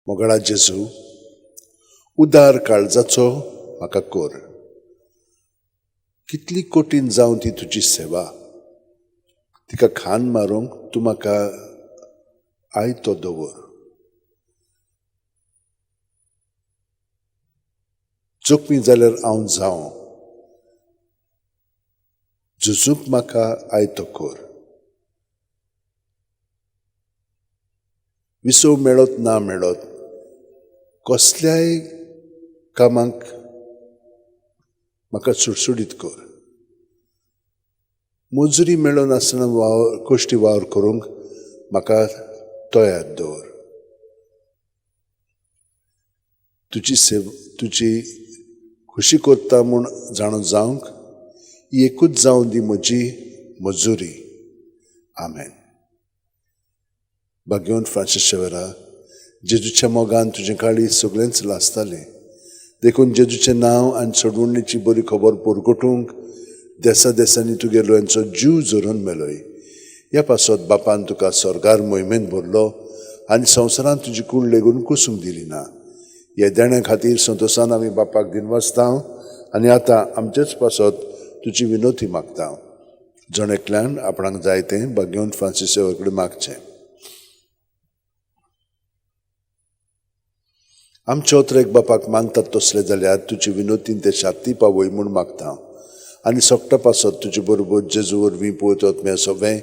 मोगाळा जेजू, उदार काळजाचो म्हाका कर. कितली कठीण जावन ती तुजी सेवा, तिका खान मारूंक तूं म्हाका आयतो दवर. जखमी जाल्यार हांव जावं, झुजूंक म्हाका आयतो कर. विसव मेळत ना मेळत, कसल्याय कामाक म्हाका सुडसुडीत कर. मजुरी मेळनासतना वावर कश्टी वावर करूंक म्हाका तयार दवर. तुजी सेव तुजी खुशी करता म्हूण जाणो जावंक ही एकूच जावं दी म्हजी मजुरी. आमेन. भाग्यवंत फ्रांसीस शेवरा, जेजूच्या मोगान तुजें काळीज सगळेंच लासतालें, देखून जेजूचें नांव आनी सोडवणीची बरी खबर परगटूंक देसा देसांनी तुगेलो यांचो जीव झरोवन मेलोय. ह्या पासत बापान तुका स्वर्गार मोहिमेन भरलो आनी संवसारांत तुजी कूड लेगून कुसूंक दिली ना. ह्या देण्या खातीर संतोशान आमी बापाक दिनवासता आनी आतां आमचेच पासत तुजी विनोती मागता. जण एकल्यान आपणाक जाय तें भाग्यवंत फ्रांसीस कडेन मागचें. आमचे ओत्रेक बापाक मानतात तसले जाल्यार तुजी विनोतीन ते शाती पावय म्हूण मागता आनी सोकटा पासत तुजे बरोबर जेजू वरवीं पळयत म्या सगळें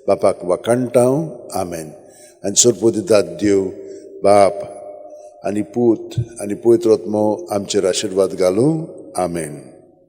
बापाक वाखाणटा. आमेन. आनी सरपतिदाद देव बाप आनी पूत आनी पवित्र आत्मो आमचेर आशिर्वाद घालूं. आमेन.